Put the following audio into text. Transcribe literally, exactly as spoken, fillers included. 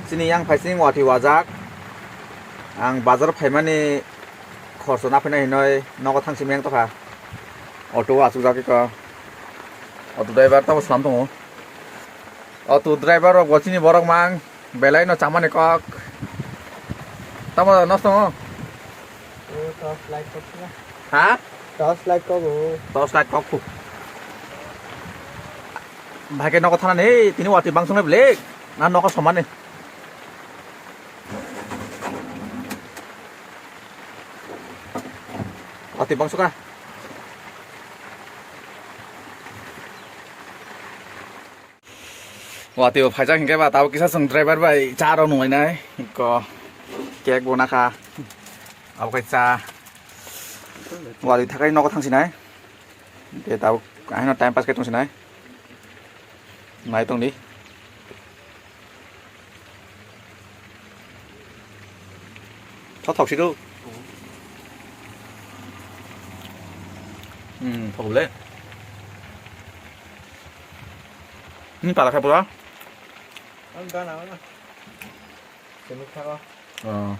Chini yang phai chini watwi wajak. Ang bazar phaimani khorso na phainai hinoi nogo thang simi yang tokha. Auto o achukjagwi kha. Auto driver tamo swnam tongo. Auto driver rok bo chini borok mang belai no chamani kok. Tamo nosto tongo? O torch light kok na. Ha? Torch light kok o. Torch light kok khu. Bhai ke nogo thana ni tini watwi bangsung na belek. Na nogo somani. Watwi bangso kha. Watwi bo phaijak hinkhe ba tabuk kisa chwng driver bai cha rok nunglainai. Ko cake bo nakha. Abo khe cha. Watwi thakai nogo thangsinai. De tabuk ahino time pass khe tongsinai. Nai tongdi. Tho thok si do. Hmm, thok le. Ni pala kha pura. Ang gana na. Sini kha. Oh.